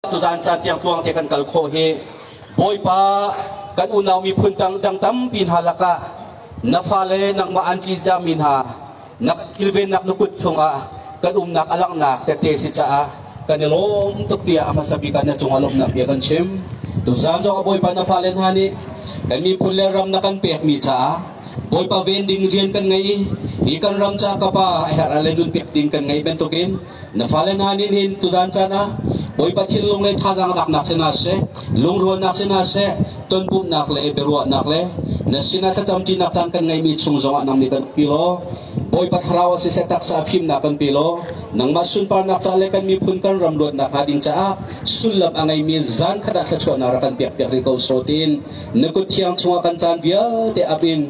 Tuzan caan tiang tluang te kan kal khawh hi Bawipa kan unau miphun dang dang tampi hna lakah na fale nangmah an ṭihzahmi hna na kan kilvennak na kut chungah kan umnak a langhnak tette si caah kan i lawm tuk tiah a hmasa bik ah na cungah lawmhnak bia kan chim. Tuzan zong ah Bawipa na fale hna nih kan miphun le ram na kan pekmi caah Bawipa ven ding rian kan ngei i hi kan ram ca ka pa a herh ah le nun pek ding kan ngeih bantukin Na fale hna nih hin tuzan caan ah Bawipa thinlung le thazaang laknak si hna seh, lungrualnak si hna seh, tonpumhnak le biaruahnak le na sinah thlacamṭinak caan kan ngeihmi chung zongah nang nih kan pi law, Bawipa thlarau ah siseh taksa fimnak kan pe law, nangmah sunparnak ca le kan miphun kan ram luatnak hnga ding caah sullam a ngeimi zan khat ah thluachuahnak rak kan pekpiak rih ko sawh tiin na kut thiang chungah kan caan vialte ap in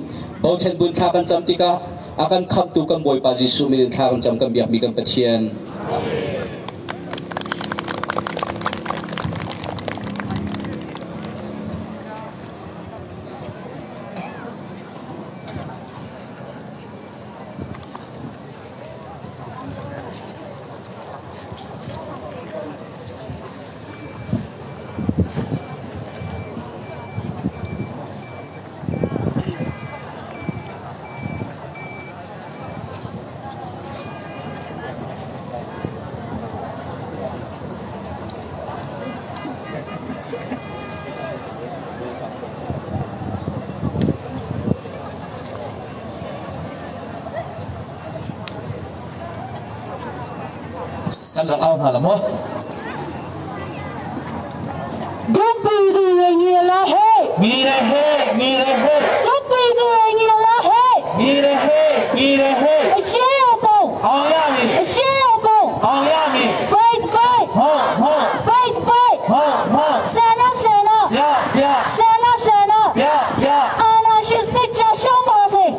bochan bun thla kan cam tikah A kan khamhtu kan Bawipa Jesuh min in thla kan cam kan biakmi kan Pathian. Kan rak au hna la maw? Mi re he, mi re he. Mi re he, mi re he. အောင်ရမည်အောင်ရမည်ဟုတ်ဟုတ်ဟုတ်ဟုတ်ပြပြပြပြ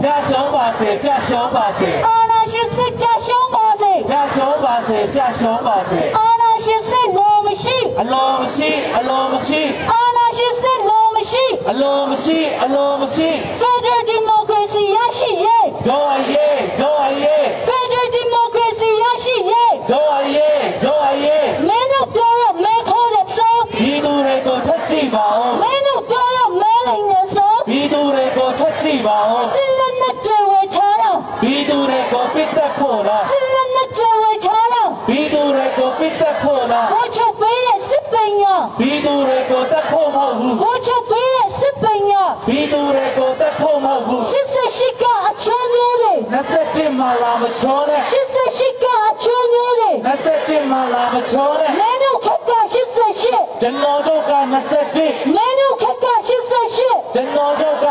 ကြာရှုံးပါစေကြာရှုံးပါစေကြာရှုံးပါစေကြာရှုံးပါစေအလိုမရှိအလိုမရှိအလိုမရှိအလိုမရှိ Federal Democracy ရရှိရေး တို့အရေးတို့အရေး Federal Democracy ရရှိရေး တို့အရေးတို့အရေး မင်းတို့ပြောတော့မဲခေါ်တဲ့ဆို ပြည်သူတွေကိုထက်ကြည့်ပါဦး မင်းတို့ပြောတော့မဲလိန်တဲ့ဆို ပြည်သူတွေကိုထက်ကြည့်ပါဦး စစ်လက်နဲ့တွေဝေထားတော့ ပြည်သူတွေကိုပြစ်တက်ဖို့လား စစ်လက်နဲ့တွေဝေထားတော့ ပြည်သူတွေကိုပြစ်တက်ဖို့လား ဘိုးချုပ်ပေးတဲ့စစ်ပညာ ပြည်သူတွေကိုတက်ဖို့မဟုတ်ဘူး ဘိုးချုပ်ပေးတဲ့စစ်ပညာ ပြည်သူတွေကိုတက်ဖို့မဟုတ်ဘူး 88ကအချောမျိုးတွေ 21မှာလာမချောနဲ့ 88ကအချောမျိုးတွေ 21မှာလာမချောနဲ့ မင်းတို့ခက်က88 ကျွန်တော်တို့က21 မင်းတို့ခက်က88 ကျွန်တော်တို့က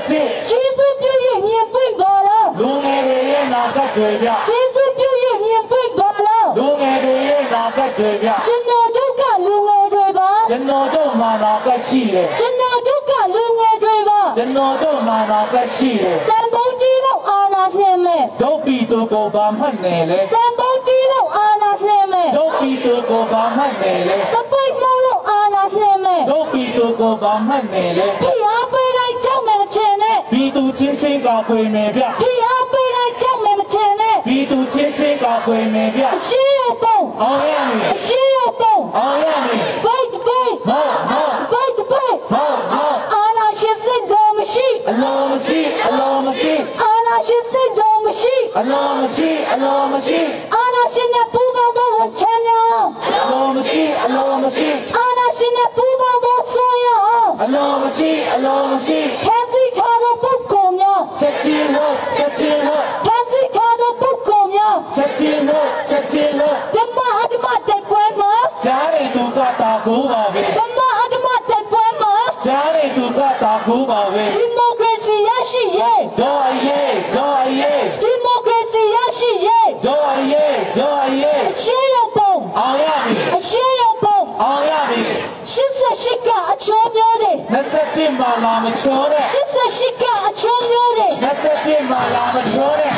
21 ကျေးဇူးပြုရင်မြင်ပွင့်ပါလား လူငယ်တွေရဲ့နာကတ်တွေဗျ ကျေးဇူးပြုရင်မြင်ပွင့်ပါလား လူငယ်တွေရဲ့နာကတ်တွေဗျ ကျွန်တော်တို့ကလူငယ်တွေပါ ကျွန်တော်တို့မှာနာကတ်ရှိတယ် ကျွန်တော်တို့ကလူငယ်တွေပါ ကျွန်တော်တို့မှာနာကတ်ရှိတယ် တန်ဖိုးကြီးတော့အာနာနှင်းမဲ့ တို့ပြည်သူကိုဗာမှတ်နေလေ တန်ဖိုးကြီးတော့အာနာနှင်းမဲ့ တို့ပြည်သူကိုဗာမှတ်နေလေ တပိတ်မောင်းလို့အာနာနှင်းမဲ့ တို့ပြည်သူကိုဗာမှတ်နေလေ ဖိအားပေးလိုက်ကြောက်မယ်မထင်နဲ့ ပြည်သူချင်းချင်းကခွေမယ်ဗျ ဖိအားပေးလိုက်ကြောက်မယ်မထင်နဲ့ ပြည်သူချင်းချင်းကခွေမယ်ဗျ အရှိရပုံ အောင်ရမည် အရှိရပုံ အောင်ရမည် ဘိတ်ဘိတ် မဟုတ်မဟုတ် ဘိတ်ဘိတ် မဟုတ်မဟုတ် အာနာရှင်စစ်လုံးမရှိ အလိုမရှိအလိုမရှိ အာနာရှင်စစ်လုံးမရှိ အလိုမရှိအလိုမရှိ အာနာရှင်နဲ့ပူပေါင်းသောဝန်ချမ်းများ အလိုမရှိအလိုမရှိ အာနာရှင်နဲ့ပူပေါင်းသောဆိုရအောင် အလိုမရှိအလိုမရှိ ဖန်ဆီးထားသောပုဂ္ဂိုလ်များ ချက်ချင်းလို့ချက်ချင်းလို့ ဖန်ဆီးထားသောပုဂ္ဂိုလ်များ ချက်ချင်းလို့ချက်ချင်းလို့ ဓမ္မအဓမ္မတိုက်ပွဲမှာ ကြားတဲ့သူကတာကူပါပဲ ဓမ္မအဓမ္မတိုက်ပွဲမှာ ကြားတဲ့သူကတာကူပါပဲ ဒီမိုကရေစီရရှိရေး တို့အရေးတို့အရေး ဒီမိုကရေစီရရှိရေး တို့အရေးတို့အရေး အရှိရပုံ အောင်ရမည် အရှိရပုံ အောင်ရမည် 88ကအချိုးမျိုးတွေ 21မှာလာမချောတဲ့ 88ကအချိုးမျိုးတွေ 21မှာလာမချောတဲ့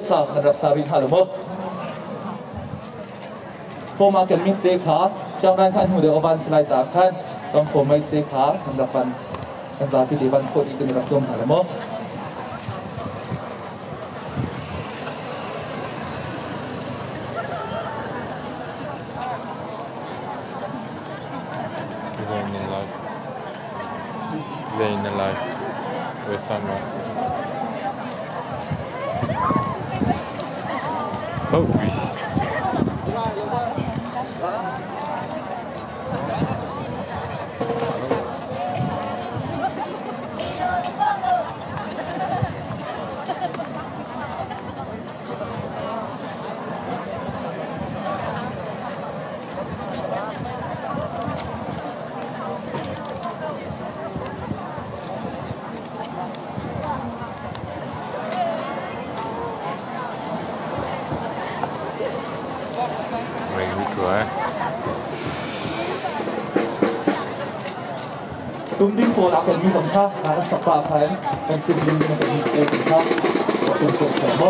Sa kan rak sa rin halo mo poma kan min te kha chang ran khan hu de oban slai ta khan tong pho mai te kha kan rak pan kan za pi de ban pho di kan rak som halo mo Zayn alive with Thunder. Oh, Tum ding po la kan mi zong kha na rak sak pa phan kan tum ding na kan mi te kha tum tum mo.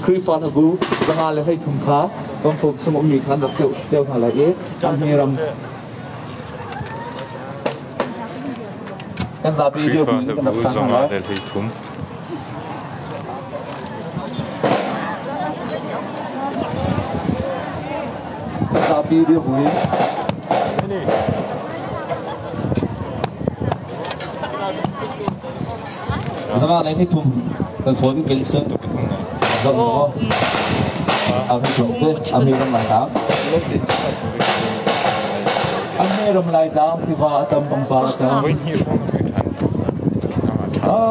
Khrihfa hlabu 513 kha kan chung ummi khan rak ceu hna lai i an hi ram kan zapi dir bu in kan rak sang hna lai. Kan zapi dir bu in 513 kan phone kan sun zong mo a kan thum te a mi ram lai tlang A mi ram lai tlang tiva a tam pangpar a tam. A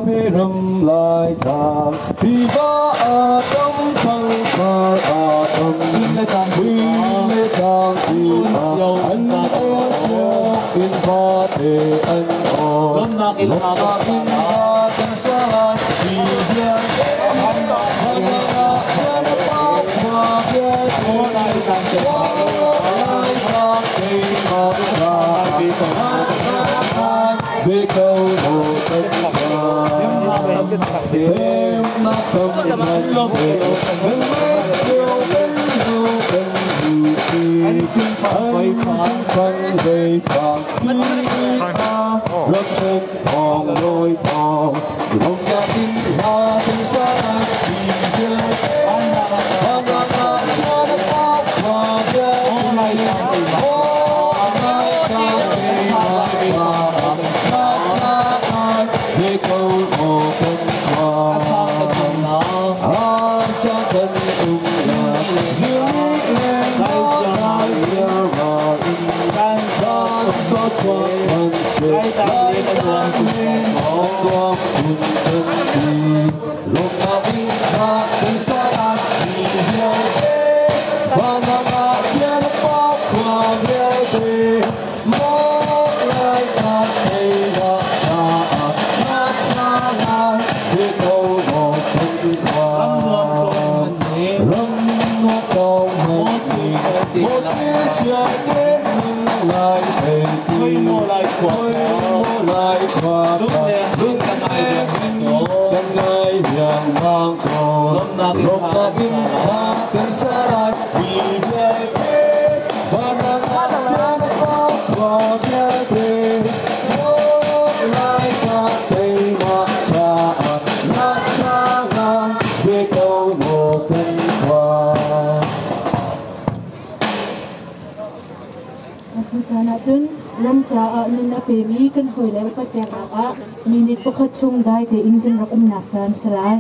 mi ram lai tlang tiva a tam pangpar a tam le tlang le tlang ti a an cio in va te an o Lomnak in ha kan sa lai ti hian Cun ram caah nun a pemi kan hawile upat peknak ah minute pakhat chung dai tein kan rak umnak caan si lai.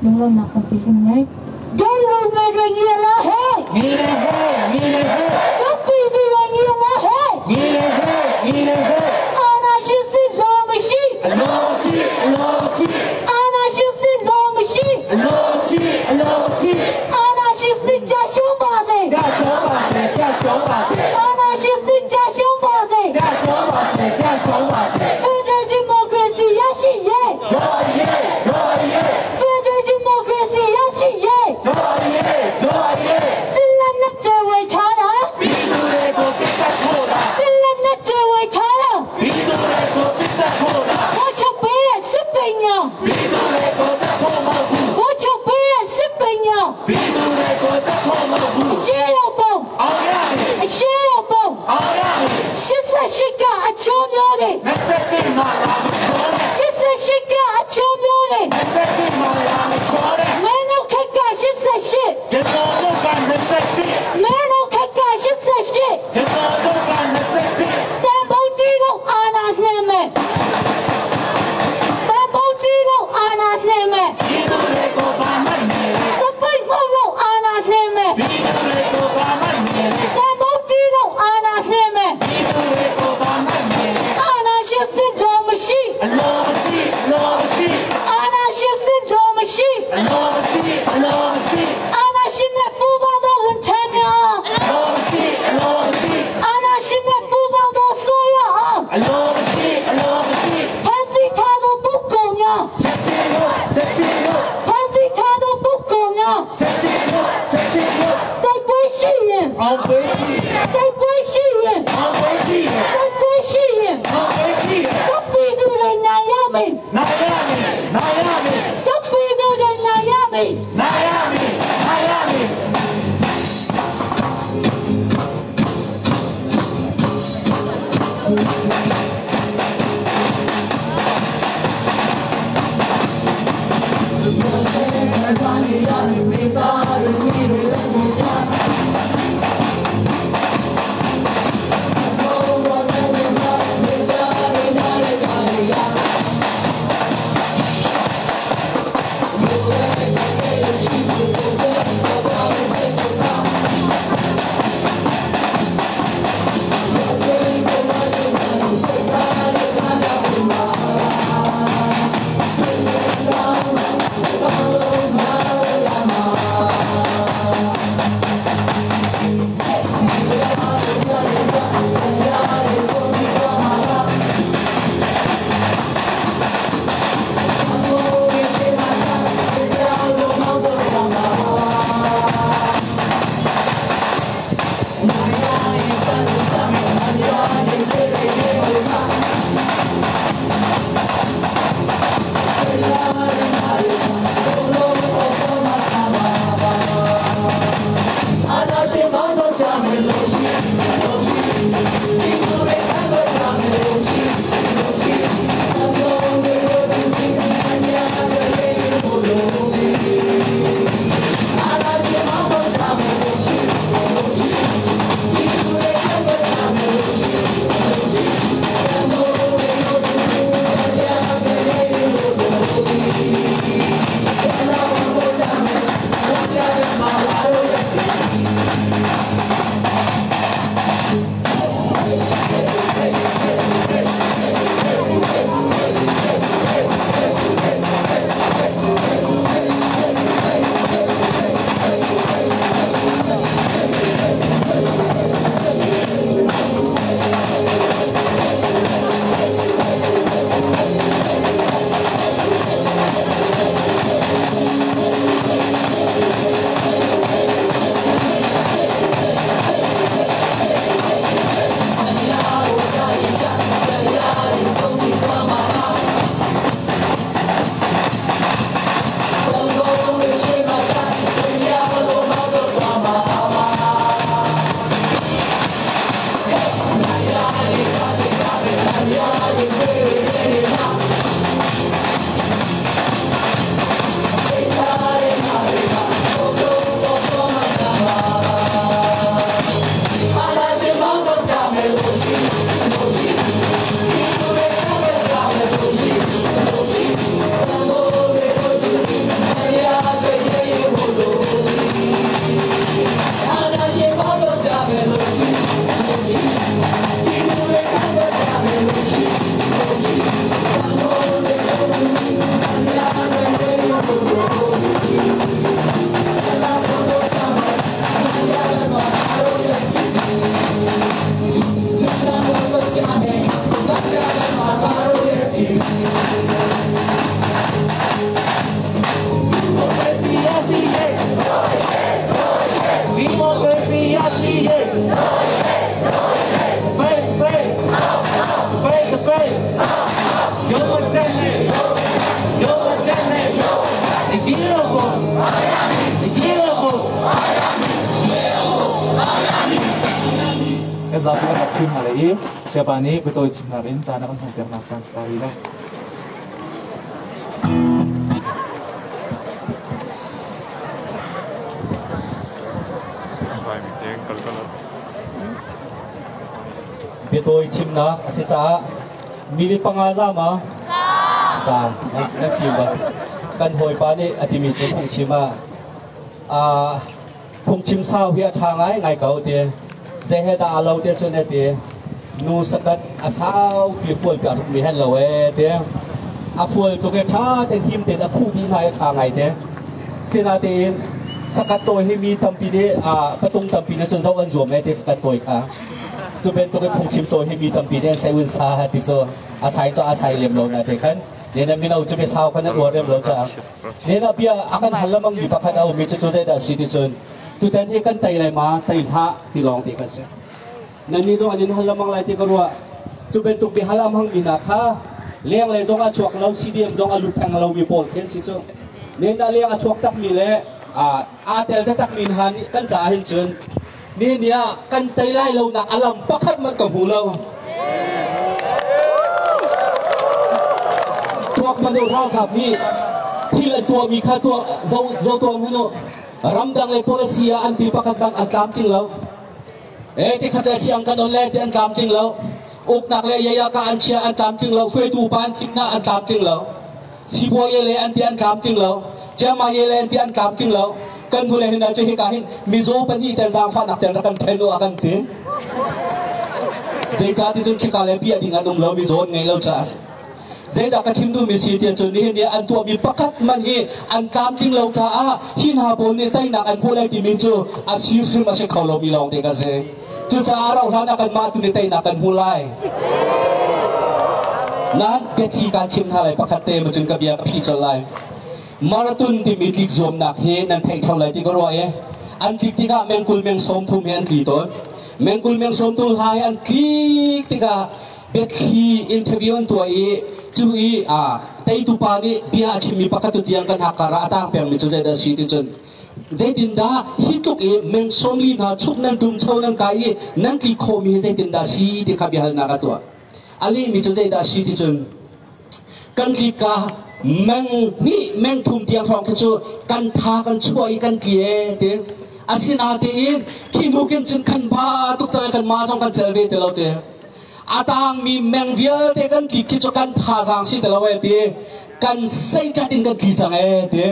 Lunglawmnak tampi kan ngei. Don lo ngai re ngi la he. Ngi le he, ngi le he. Chappi ni re ngi la he. Ngi le he, ngi le he. မျိုးတွေ 21မှာလာမချောနဲ့ 88ကအချိုးမျိုးတွေ 21မှာလာမချောနဲ့ မင်းတို့ခက်က88 ကျွန်တော်တို့က21 မင်းတို့ခက်က88 ကျွန်တော်တို့က21 တန်ပုံတီးလို့အာနာနှင်းမယ်တန်ပုံတီးလို့အာနာနှင်းမယ် ဒီသူတွေကိုပါမိုက်နေလေ တပိတ်မှုလို့အာနာနှင်းမယ် ဒီသူတွေကိုပါမိုက်နေလေ တန်ပုံတီးလို့အာနာနှင်းမယ် ဒီသူတွေကိုပါမိုက်နေလေ အာနာရှိသစ်လို့မရှိ အလိုမရှိအလိုမရှိ အာနာရှိသစ်လို့မရှိ အလိုမရှိအလိုမရှိ အာနာရှိနဲ့ပူပါတော့ဝန်ထမ်းများ အလိုမရှိအလိုမရှိ အာနာရှိနဲ့ပူပါတော့ဆိုရအောင် အလိုမရှိအလိုမရှိ ဖန်စီထားသောပုဂ္ဂိုလ်များ ချက်ချင်းလို့ချက်ချင်းလို့ ဖန်စီထားသောပုဂ္ဂိုလ်များ ချက်ချင်းလို့ချက်ချင်းလို့ တိုက်ပွဲရှိရင် အောင်ပေးရှိ တိုက်ပွဲရှိရင် အောင်ပဲရှိတယ် တိုက်ပွဲရှိရင် အောင်ပဲရှိတယ် တပ်ပီသူတွေနိုင်ရမယ် နိုင်ရမည်နိုင်ရမည် တပ်ပီသူတွေနိုင်ရမယ် နိုင်ရမည်နိုင်ရမည် Thank zapi kan rak ṭhim hna lai i Sayapa nih biatawi chimnak in caan a kan hmanpiaknak caan si ta rih lai. Biatawi chimnak a si caah minute panga za ma? Za. Nan chim ba. Kan hawipa nih a timi cu phungchim ah phungchim sau hi a ṭha ngai ngai ko ti. Zei he dah aa lo ti cun ti nu sakat a sau pi fual pi a mi hen lo e ti. A fual tuk e ṭha ten him ten a khuh dih hna i ṭha ngai te. Sinatein sakat tawi hi mi tampi nih patung tampi nih cun zoh an zuam e ti sakat tawi kha. Cu bantuk in phungchim tawi hi mi tampi nih an sai un sa ti cu a sai cu a sai lem lo na te khan. Ne na mino cu mi sau khan an uar rem lo caah. Ne na bia a kan hal lamang mi pakhat a um mi cu cu zeidah si ti cun tutan hi kan tei lai ma tei hlah ti lawng ti kan si. Nan nih zong an in hal lamang lai ti ka ruah. Cu bantuk bia hal amhang mi hna kha leng le zong a chuak lo CDM zong a lut theng lo mi pawl khin si cu. Ne na leng a chuak tak mi le aa tel taktak mi hna nih kan caah hin cun ni ni ah kan tei lai lo nak alam pakhat man ka hmu lo. Tuak manu ralkap nih thil an tuahmi kha tuah zo zo tuam hanu ramdang le policy ah an ti pakhat bang an tlam ting lo. E ti khat le siang kan on le ti an tlam ting lo. Uknak le yaya ka an chia an tlam ting lo. Hruaitu pa an thim na an tlam ting lo. Sibawi le an ti an tlam ting lo. Chiangmai le an ti an tlam ting lo. Kan hnu le hin cu hika hin mizaw pahnih ten zaangfahnak ten rak kan then u a kan ti. Zeicah ti cun khika le bia ding an um lo mizaw an ngei lo caah. Zeidah ka chim duhmi si tiah cun nihin ni an tuahmi pakhat man hi an tlamtling lo caah hi hna pawl nih teinak an hmuh lai timi cu a si hrim a si kho lomi lawng te kan si. Cucaah rauhhlan ah kanmah tu nih teinak kan hmu lai. Nan biathi kaan chim hna lai pakhat te ma cun ka bia ka phi colh lai. Marathon timi tlik zuamnak hi nan theih theo lai ti ka ruah i an tlik tikah mengkul meng sawm thum hi an tli tawn. Mengkul meng sawm thum hlai an tlik tikah biathli interview an tuah i cu i teitu pa nih bia a chimmi pakhat tu tiang kan hak kar ah a tang pengmi cu zeidah a si ti cun zeitindah hi tluk i meng sawmli hna chuk nan tum cho nan kai i nan tli khawhmi hi zeitindah si ti kha biahalnak a tuah. A lehmi cu zeidah si ti cun kan tlika meng hnih meng thum tiang hrawng khi cu kan tha kan chuah i kan tli e ti. Asinain khi hnu khin cun kan ba tuk cang kan ma zong kan cel ve ti lo ti. A tangmi meng vialte kan tlik khi cu kan thazaang si ti lo e ti. Kan seitat in kan tli cang e ti.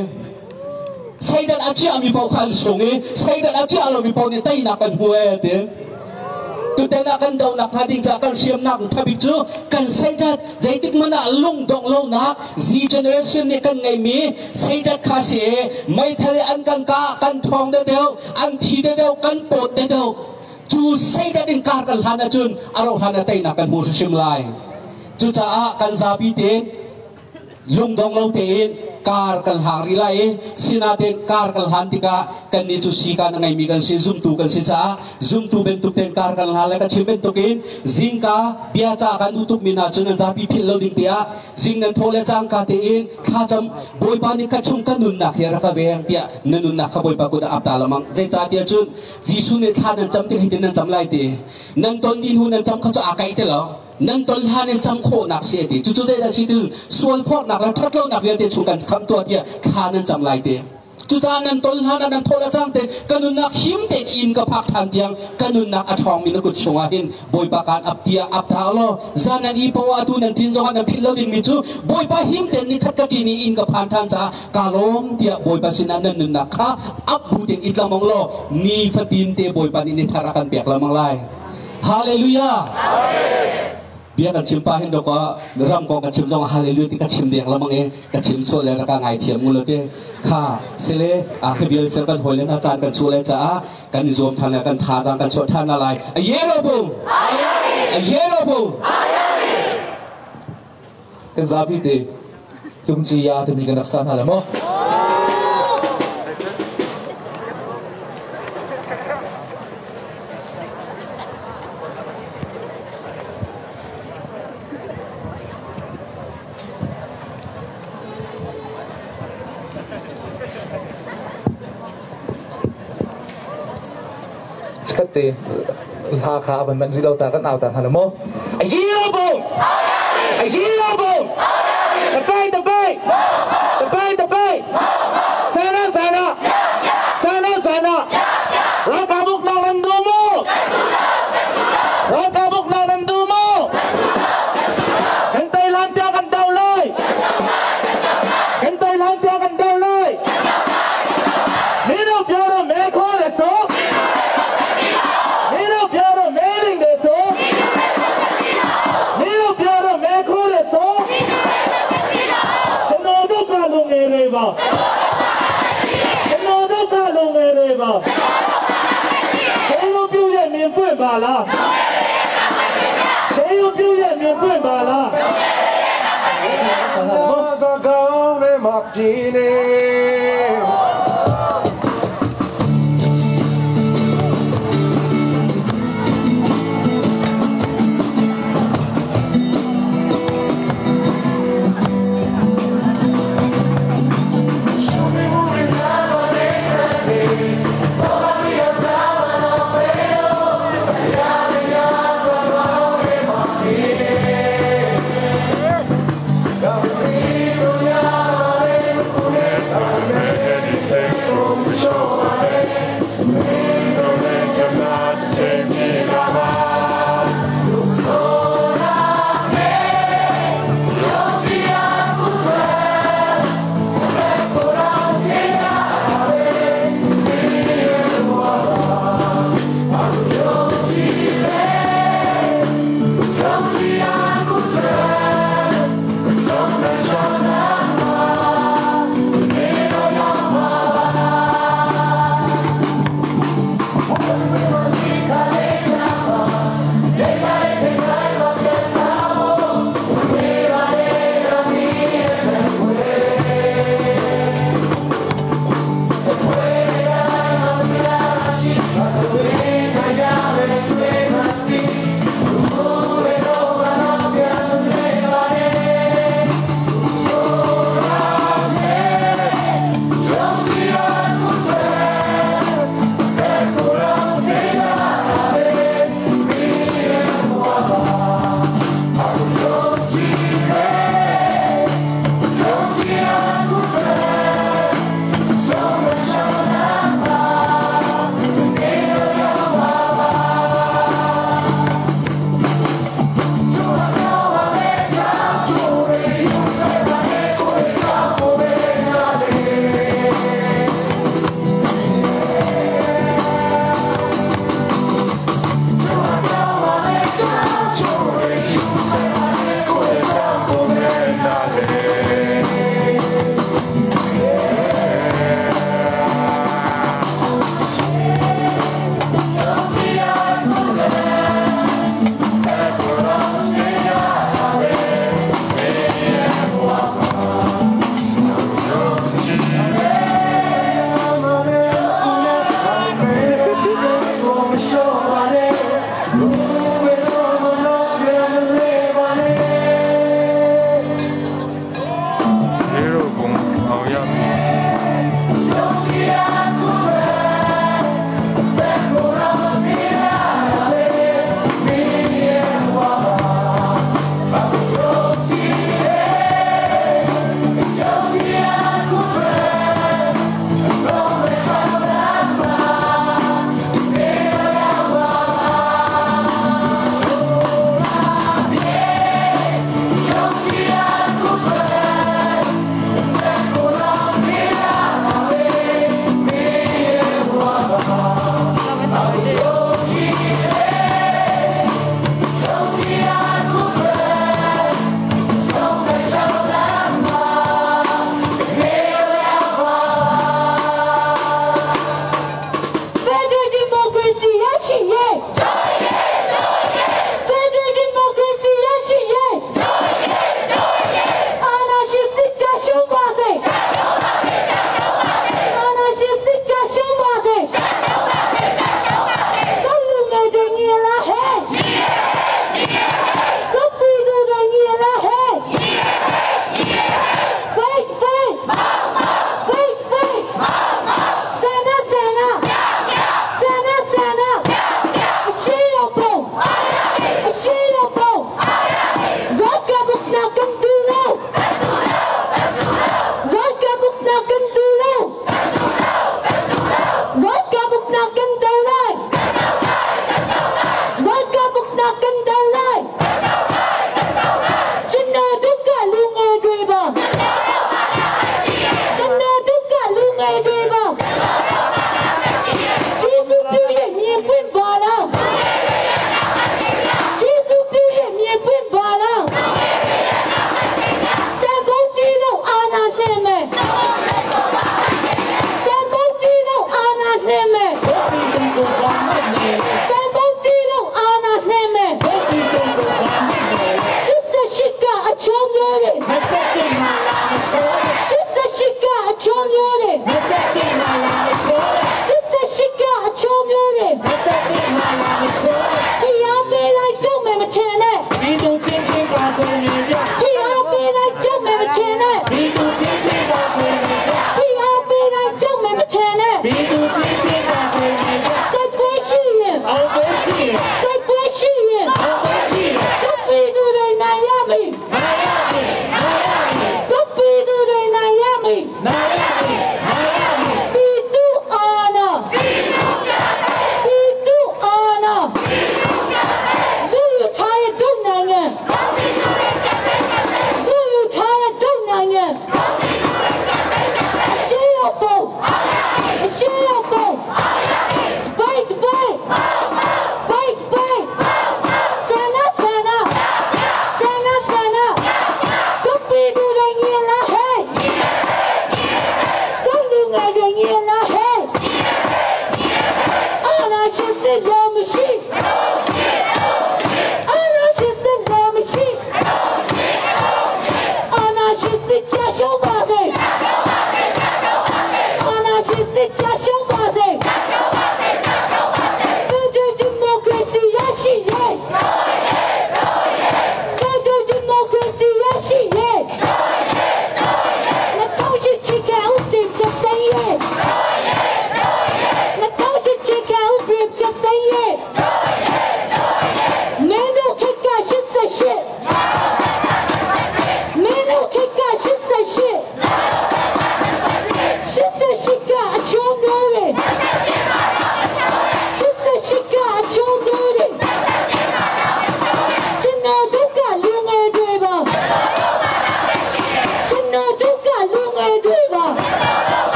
Seitat a chiahmi paoh kha an sung i seitat a chiah lomi paoh nih teinak kan hmu e ti. Tutan ah kan dohnak hnga ding caah kan hriamnak thabik cu kan seitat zeitik hmanh ah lungdongh lonak Z generation nih kan ngeihmi seitat kha si e meithal i an kan kah kan ṭhawng deuhdeuh an thi deuhdeuh kan pawt deuhdeuh cu seitat in kar kan hlan ahcun a rauh hlan ah teinak kan hmu hrimhrim lai. Cucaah kan zapi tein lungdong lo tein kar kan hlang rih lai i sinatein kar kan hlan tikah kannih cu sikan a ngeimi kan si zumtu kan si caah zumtu bantuk tein kar kan hlan lai. Ka chim bantukin zingka bia ca kan duh tukmi hna cu nan zapi philh lo ding tiah zing nan thawh le cangka tein thlacam Bawipa nih ka chung ka nunnak hi rak ka veng tiah na nunnak kha Bawipa kut ah ap ta lamang. Zeicahtiah cun Jesuh nih thla nan cam tik hitin nan cam lai ti nan ton dih hnu nan cam kha cu aa kaih ti lo. Nan ton hlan in cam khawhnak si a ti. Cucu zeidah si ti sual phawtnak le ṭhatlonak vialte chung kan khamh tuah tiah thla nan cam lai ti. Cucaah nan ton hlan ah nan thawh le cang te ka nunnak him tein inn ka phak ṭhan tiang ka nunnak a ṭhawngmi na kut chungah hin Bawipa kaan ap tiah ap hna law zan nan i poah atu nan ṭin zongah nan philh lo dingmi cu Bawipa him tein nikhat ka ṭin i inn ka phan ṭhan caah kaa lawm tiah Bawipa sinah nan nunnak kha ap bu ding i lamong law ni fatin te Bawipa nih ni thar a kan pek lamang lai. Hallelujah. Bia kan chim pa hin dok ram kong kan chim zong hallelujah ti ka chim deng lamang e ka chim so le raka ngai thiam ngu lo te kha sele a khibial sel kan hoi le na caan kan chu le cha kan i zuam than le kan thazaang kan chuah than na lai a ye lo bu a ye lo bu Kan zapi te lungci ya timi kan rak sa hna le maw? Chikkhat te. Hla kha a van manh rih lo ta kan au ta hna la maw? A yi bo! A yi bo! Tapai tapai! Tapai tapai! Sana sana! Sana sana! Ralkap uknak nan duh maw? Ralkap uknak nan duh maw? Kan tei hlan tiang kan do lai! Kan tei hlan tiang kan do lai! မင်းတို့ပြောတော့မဲခေါ်တယ်ဆိုမင်းတို့ပြောတော့မဲလင်တယ်ဆိုမင်းတို့ပြောတော့မဲခေါ်တယ်ဆိုကျွန်တော်တို့ကလူငယ်တွေပါကျွန်တော်တို့ကလူငယ်တွေပါဘယ်လိုပြုရဲ့မြင်ပွင့်ပါလားဘယ်လိုပြုရဲ့မြင်ပွင့်ပါလား စကောင်းနဲ့မပြေနေ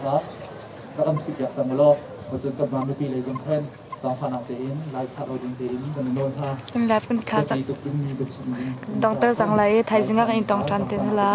kha rak kan phit piak cang ulaw cun kan mah mipi lei zong khan zaangfahnak tein lai thlah lo ding tein kan i nawl hna. Kan live kan thla cang. Dongter cang lai i thaizing ah kan i tong ṭhan te hna la.